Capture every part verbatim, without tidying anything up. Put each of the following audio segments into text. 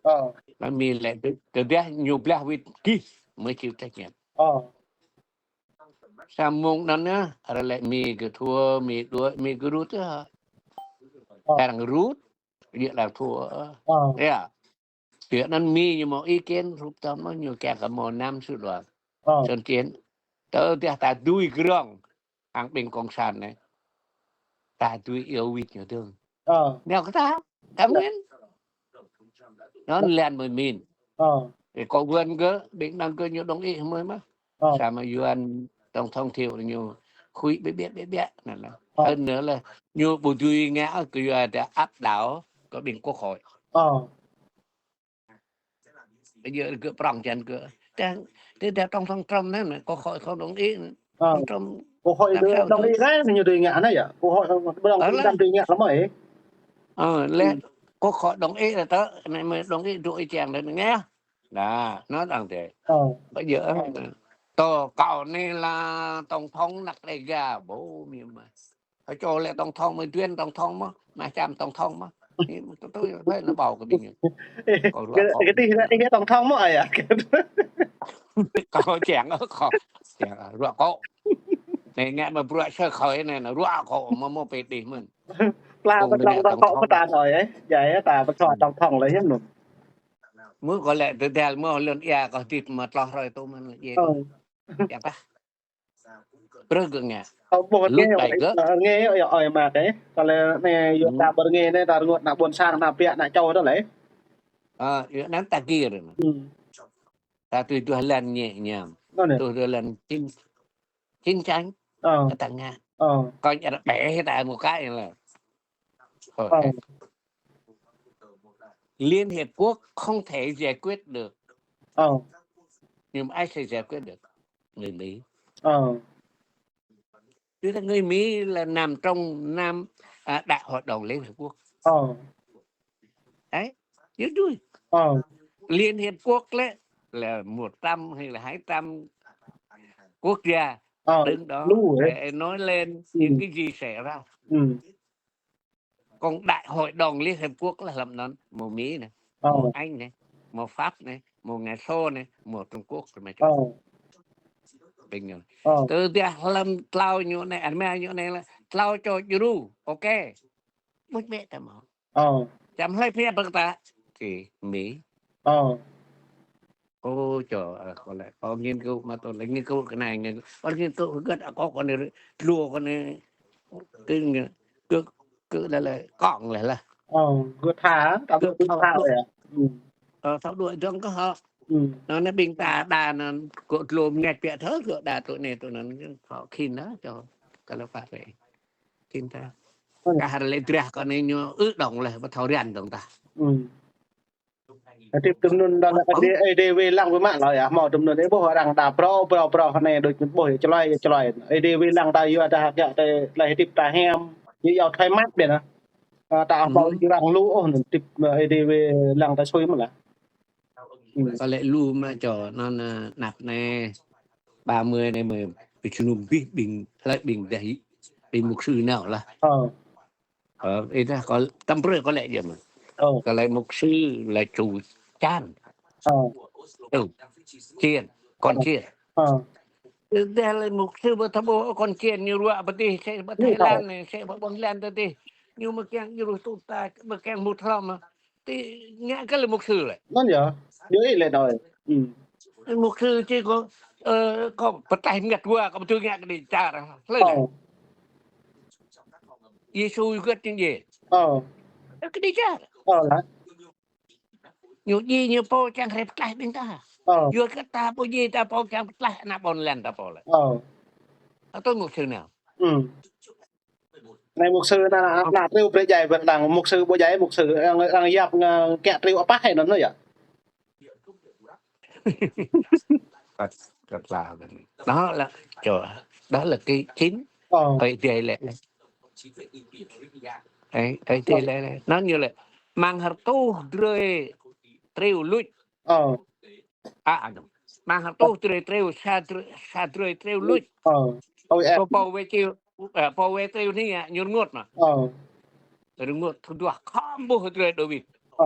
Ơ. Anŭn Mi lĕ tơ-, tơdah ñu blah wĭt gih, mơi chịu trách nhiệm. Ơ. Samơ̆ anŭn anai, arăng lĕ Mi kơ thua, Mi đuaĭ, Mi kơ rŭt tơ. Ơ. Arăng rŭt, yơh arăng thua. Ơ. Yơh. Yua anŭn Mi ñu hmâo ý kiến, hrup tơm ñu kiăng kơ hmâo năm sư đoàn. Ơ. Sân chiến. Tơdah ta dưi grong, hăng ƀing cộng sản anai. Ta dưi iâu wĭt ñu dơ̆ng. Ơ. Nao kơ ta, ta mĭn. Anŭn lĕ mơi mĭn. Ơ. Ê, kâo wơ̆n kơ, ƀing anŭn kơ ñu đồng ý mơi mơ̆n. Ơ. Samơ̆ Yuan tổng thống Thiệu ñu khui ƀiă ƀiă ƀiă ƀiă, anŭn lĕ. Ơ. Hơn nữa là ñu ƀu dưi ngă kơ yua dah áp đảo kơ ƀing quốc hội. Ơ. Bây giờ gơ̆ prong jăn gơ̆. Tơdah, tơdah tổng thống Trump anai, quốc hội không đồng ý. Ơ. Trump quốc hội làm sao đồng ý thôi. Anai, ñu dưi ngă anai yơh. Quốc hội, ơ, đồng ý, lĕ. Trump dưi ngă lắm rồi. Ơ, lĕ, quốc hội đồng ý là tơ, anai mơi đồng ý dŏ ih kiăng lĕ ngă. Anŭn, anŭn dơ̆ng. Ơ. Bây giờ, ơ, tơ kâo anai là tổng thống năk Đêga, bố mẹ mà. Hơi čô lĕ tổng thống mơi duyên tổng thống mơ̆n, mă čăm tổng thống mơ̆n. Ih, mơi tui tui hơi anŭn ƀâo kơ ƀing ñu. Ê, kâo ruă kơ, kâo. Kơ tih lĕ, ih tổng thống mơ̆n ai à? Kâo čang, kâo čang, ruă kâo. Anai ngă mơi bruă sơ khơi anai, anŭn ruă kâo mơ̆n mơ̆n pơđih mơ̆n. Pla tổng thống kâo pơtă thôi, ơ. Jai ta pơtă tổng thống lĕ hiam anŭn. Mơ̆ kâo lĕ tơdal mơ̆ lŏn ia kâo hơdip mă tloh hrơi tŭ mơ̆n lĕ. Ơ. Yơh tah. Brơi gơ̆ ngă. Ơ, ƀuh lŭt ƀai gơ̆. Ơ, ngă yơh, yơh, ơi mă kơ. Kâo lĕ anai, yua ta ƀơi ngă anai, ta rơngot ană ƀôn sang, ană ƀiă, ană čô tơ lĕ. Ơ, yua anŭn ta gir. Ta tui duah lăn ñĕ ñam. Tui duah lăn chín, chín chắn. Ơ. Ta ngă. Ơ. Kâo ñă ƀĕ ta một cái là. Ơ. Liên Hiệp Quốc không thể giải quyết được. Ơ. Nhưng mà ai sẽ giải quyết được? Người Mỹ. Ơ. Tức là người Mỹ là nằm trong Nam, à, Đại hội đồng Liên Hiệp Quốc. Ơ. Đấy, you do it. Ơ. Liên Hiệp Quốc lĕ, là một trăm hay là hai trăm quốc gia, ơ, đứng đó để nói lên những cái gì xảy ra. Còn Đại hội đồng Liên Hiệp Quốc là hlăm anŭn, hmâo Mi anai, hmâo Anh anai, hmâo Pháp anai, hmâo Nga Xô anai, hmâo Trung Quốc anai. Ƀing ñu. Tơdah hlăm tlâo ñu anai, Armia ñu anai lĕ, tlâo čô djru, ok. Ƀuh ƀĕ ta hmâo. Čăm hlơi pia ƀơ̆ng ta, kơ Mi. Ơ, čô, ơ, kâo lĕ, kâo nghiên cứu mă tơl lĕ nghiên cứu kơ anai, nghiên cứu. Kâo nghiên cứu hơget akŏ kâo anai, lu kâo anai, kơ, kơ, kơ lĕ lĕ, kŏng lĕ lah. Ơ, gơ̆ tha, ta gơ̆ tha lĕ. Ơ, thâo đuaĭ dơ̆ng kơ hŏ. Anŭn anai ƀing ta đa anŭn, gơ̆ lu mơñet pia thơ, gơ̆ đa tui anai tui anŭn, hŏ khĭn dah, čô, kơ lĕ pă rĕ. Khĭn ta. Kah lĕ drah kâo anai ñu ư dŏng lĕ, ƀu thâo riăn dơ̆ng tah. Hơdip tui anŭn đa lĕ Ơi Adai, Ơi Adai wai lăng wai mă lơi yơh, hmâo tui anŭn ih ƀuh arăng đa phrâo, phrâo, phrâo, anai đôč ƀuh čơlơi, čơlơi. Ơi Adai wai lăng ta yua ta hơget tơlơi hơdip ta hiam, ñu yua thoai mă ƀiă anŭn. Ơ, ta hmâo arăng lu ôh anŭn hơdip, Ơi Adai wai lăng ta sui mơ̆n lah. Kâo lĕ lu mă čô anŭn, ơ, anăp anai, ba mươi anai mơi, ƀing jơnum abih ƀing, hlơi ƀing dah, ƀing mục sư nao lah. Ơ. Ơ, ih dah kâo tăm brơi kâo lĕ yơh mơ̆n. Ơ. Kâo lĕ mục sư lĕ chủ chăn. Ơ. Ơ. Chiên, con chiên. Ơ. Ih dah lĕ mục sư ƀu thâo ƀuh con chiên ñu ruă pơ tih, sĕ pơ Thái Lan anai, sĕ pơ ƀôn lan tơ tih. Ñu mơ̆ kiăng ñu ruh tŭ ta, mơ̆ kiăng mŭt hlŏm mơ̆. Tih ngă kơ lĕ mục sư lĕ. Anŭn yơh. Yua ih lĕ đơi. Mục sư či kâo, ơ, kâo pơtlaih mơngăt wa, kâo ƀu dưi ngă kơđi čar. Hlơi lĕ. Yêsu gơ̆t ñu djai. Ơ. Kơđi čar. Ơ lah. Ñu djai ñu pô kiăng rai pơtlaih ƀing ta. Ơ. Yua kơ ta pô djai ta pô kiăng pơtlaih ană ƀôn lan ta pô lĕ. Ơ. Atơ mục sư nao. Anai mục sư anai, anai triu brơi djai ƀơi đang, mục sư ƀu djai, mục sư arăng, arăng yap ngă kiă triu apah hă anŭn yơh. Kơ, kơ tla. Đó là, đó là cái chính. Ơi Adai lĕ. Ơi, Ơi Adai lĕ, lĕ. Anŭn ñu lĕ. Mơ̆ng hơtuh drơi triu luč. Ơ. À, anŭn. Mơ̆ng hơtuh drơi triu, sa drơi, sa drơi triu luč. Ơ. Ơ, ơ. Pô, pô wai triu, ơ, pô wai triu anai, ñu rơngot mơ̆n. Ơ. Rơngot tơduah khŏm ƀuh drơi đôč wĭt. Ơ.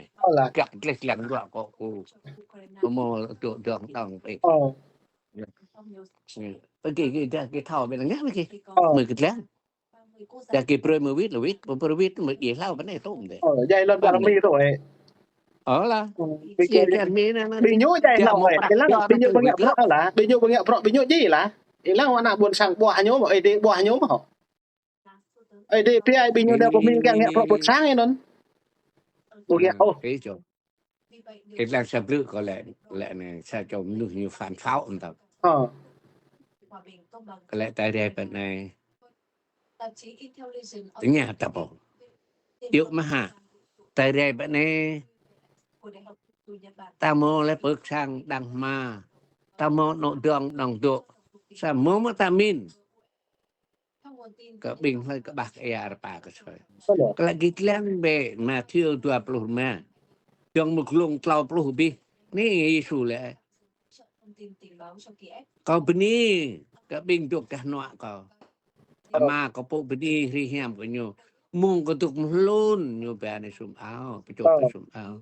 anai. Ơ lah. Gak gleh glang dua kok ku. Mơ mơ dŏ dŏng dŏng pĕ. Ơ. Pơgi gi dah gi thâo ƀing ngă pơgi. Ơ. Mơ kơ glang. Dah gi brơi mơ wĭt lơ wĭt, mơ brơi wĭt mơ djai hlâo pơ anai tôm dêh. Ơ, djai lŏn ƀar Mi tơ ơi. Ơ lah. Ơ, ƀing ñu djai hlâo ơi. Ih lăng ƀing ñu ƀu ngă bruă lah. Ƀing ñu ƀu ngă bruă ƀing ñu djai lah. Ih lăng ană ƀôn sang ƀuah ñu mơ̆, Ơi Adai ƀuah ñu mơ̆. Ơi Adai pia ƀing ñu dêh pơmĭn kiăng ngă bruă ƀôn sang anŭn. Ƀu ngă ôh. Ih lăng sa blư̆ kâo lĕ, lĕ anai sa čô mơnuih ñu phản pháo ntơm. Ơ. Kâo lĕ tơdơi pơ anai. Tơña ta pô. Yua mơ̆ hă. Tơdơi pơ anai. Ta mơ̆ lĕ pơ̆k sang đang hmua. Ta mơ̆ anŏ dŏng dŏng dŏ. Samơ̆ mơ̆ ta mĭn. Kơ ƀing hlơi kơ ƀah kơ ia rơpa kơ soi. Kơ lĕ gih lăng ƀĕ Mathiơ dua pluh rơma. Dŏng mơ̆ng glông klâo pluh abih. Anai Yêsu lĕ. Kâo bơni kơ ƀing dŏ gah hnuă kâo. Ama kâo pô bơni hrih hiam kơ ñu. Mơ̆ng kâo dŏ mơhlŭn ñu ba anai sum ao, pơčô kơ sum ao.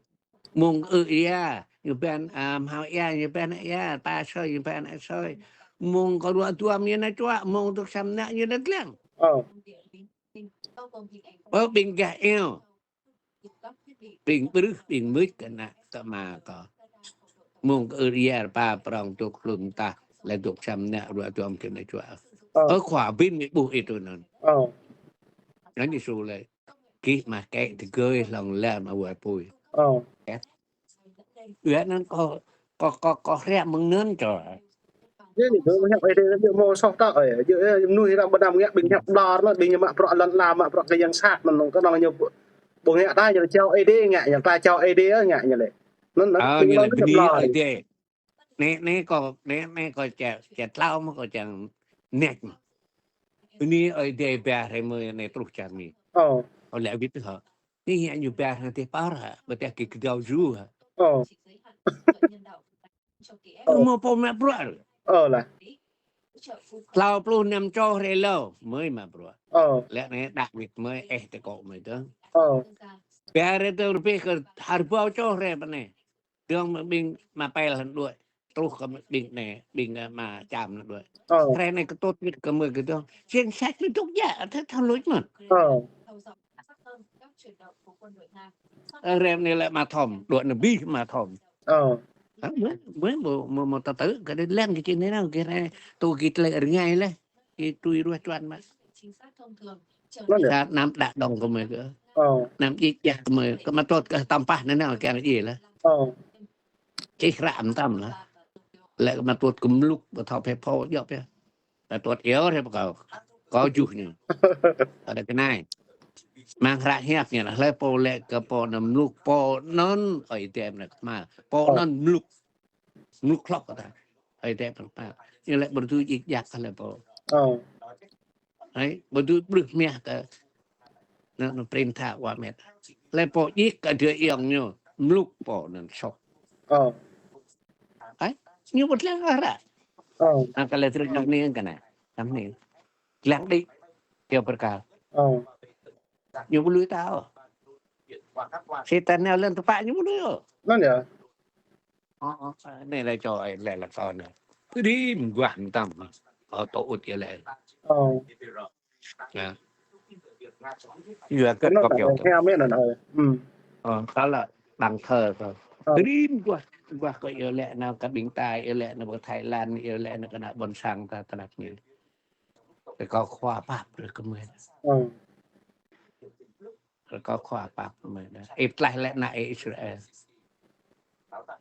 Mơ̆ng ư ia, ñu ba, a, hmâo ia, ñu ba ia, ta soi, ñu ba anai soi. Mơ̆ng kâo ruă duăm ñu anai čuă, mơ̆ng dŏ sam ană ñu anai dlăng. Ơ. Ơ, ƀing gah iâu. Ƀing brưh, ƀing mưč kơ ană kơ ama kâo. Mơ̆ng kơ ư ia rơpa prong dŏ hlŭn tah, lĕ dŏ sam ană ruă duăm kơ anai čuă. Ơ. Ơ, khua ƀing mĭ ƀuh ih tui anŭn. Ơ. Anŭn Yêsu lĕ. Gih mă kĕ tơgơi hlŏng lar mă wai apui. Ơ. Yua anŭn kâo, kâo, kâo, kâo hriăm mơ̆ng anŭn čô. Yua anai, ƀing hiăp Ơi Adai ñu mơ̆ soh tơ ơi. Yua, yua, mơnuih răm ƀơđam ngă ƀing hiăp ƀlŏr anŭn, ƀing ñu mă bruă lŏn ala, mă bruă kơ yang sat mơ̆n, kơnơ̆ng ñu ƀu, ƀu ngă ta, ñu čao Ơi Adai ngă, ñu ta čao Ơi Adai ngă ñu lĕ. Anŭn, anŭn, ơ, ñu lĕ bơni Ơi Adai. Anai, anai kâo, anai, anai kâo čang, čang tlao mơ̆ kâo čang nĕč mơ̆. Bơni Ơi Adai ba hrơi mơ̆ anai truh čar Mi. Ơ. Ơ lĕ wĭt hă. Anai ñu ba hrơi tih par hă, ƀơi tih kơ kơdâo ju hă. Ơ. Ơ. Mơ̆ pô mă bruă. Ơ lah. Klâo pluh năm čô hrơi hlâo, mơi mă bruă. Ơ. Lĕ anai đăk wĭt mơi eh tơ kŏ mơi tơ. Ơ. Ba hrơi tơ rơbêh kơ ha rơbâo čô hrơi pơ anai. Dơ̆ng mơ̆ ƀing mă pel hăn đuaĭ. Truh kơ ƀing anai, ƀing, ơ, mă čam anai đuaĭ. Ơ. Hrơi anai kơtŭt wĭt kơ mơi kơ dơ̆ng. Jing sat mơi dŏ djă, thâo thâo luč mơ̆n. Ơ. Ơ, hrơi anai lĕ mă thom, đuaĭ anai abih mă thom. Ơ. Ơ, mơi, mơi mơ̆, mơ̆, mơ̆ tơtơ, kơ đĭ lăng kơ čih anai nao, kơ hrơi, tui kơ tơlơi rơngai lĕ. Kơ tui ruah čuăn mă. Anŭn yơh. Sa anăm đă dŏng kơ mơi kơ. Ơ. Anăm djik djak kơ mơi. Kơ mă tŭt kơ tăm pah anai nao kiăng djai lah. Ơ. Čih hră mơtam lah. Lĕ kơ mă tŭt kơ mluk, ƀu thâo phe pho djŏp yơh. Mă tŭt iâu hrơi pơkâo. Kâo juh ñu. Ada kơnai. Mơ̆ng hră hiăp ñu lah, hlơi pô laĭ kơ pô anŭn mluk, pô anŭn ơi adai mơ̆n kơmă. Pô anŭn mluk. Mluk hloh kơ ta. Ơi adai mơ̆n kơmă. Ñu laĭ ƀu dưi djik djak kơ hlơi pô. Ơ. Ơi, ƀu dưi brưh mah kơ anŭn, anŭn prin tha wa met. Hlơi pô djik kơ djơ̆ ayŏng ñu, mluk pô anŭn soh. Ơ. Ơi, ñu ƀu tlang hră. Ơ. Anŭn kơ lĕ trơ̆ anŭn anai kơ anai. Anŭn anai. Tlang đĭ. Kâo pơkra. Ơ. Ñu ƀu lui ta ôh. Sêtan nao lŏn tơpă ñu ƀu lui ôh. Anŭn yơh. Ơ, ơ, anai lĕ čô ơi lĕ lah kâo anai. Rĭm guah mơtam. Ơ, tŏ ŭt yơh lĕ. Ơ. Yua kơ anŭn kâo ta kiaŏ tơ. Hia mĕ anŭn ơi. Ơ, ta lĕ đang thơ kơ. Ơ. Rĭm guah, guah kơ yơh lĕ anŭn kơ ƀing ta, yơh lĕ anŭn ƀơi Thái Lan, yơh lĕ anŭn kơ ană ƀôn sang ta tơnap ñu. Rơkâo Khua pap brơi kơ mơi. Ơ. Rơkâo Khua pap kơ mơi. Ih tlaih lĕ ană Israel.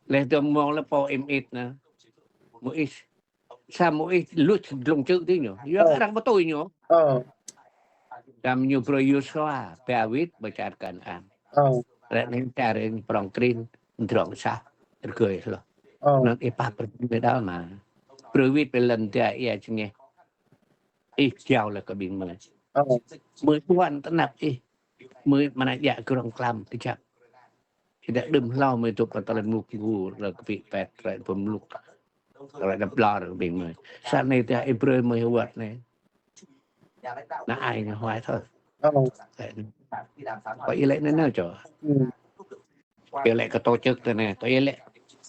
Leh dơ̆ng mơ̆ng lĕ pô im it anŭn. Môis. Sa Môis luč glông čư̆ tui ñu. Yua kơ arăng ƀu tui ñu. Ơ. Đăm ñu brơi Yôsua, ba wĭt ƀơi čar Kanaan. Ơ. Ră anai čar ih prŏng krin, drŏng sah, rơgơi hloh. Ơ. Anŭn ih pap brơi kơ mơi đôč mơ̆. Brơi wĭt ƀơi lŏn tơnah ia čơngeh. Ih jao lĕ kơ ƀing mơi. Ơ. Mơi ƀuăn tơnap ih. Mơi mơnă djă grŏng klăm tơjăp. Ih đă đưm hlâo mơi dŏ pơ tơlơi mluk gŭ lĕ kơ ƀing pet ră pơmluk. Ră đăp lor kơ ƀing mơi. Sa anai tơdah ih brơi mơi wơ̆t anai. Ană ai ñu huai thơ. Ơ. Kơ ih lĕ anai nao čô. Ih lĕ kơ tổ chức tơ anai, tơ ih lĕ.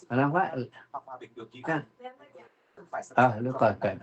Ană huai. Ơ, lu kơ kơ.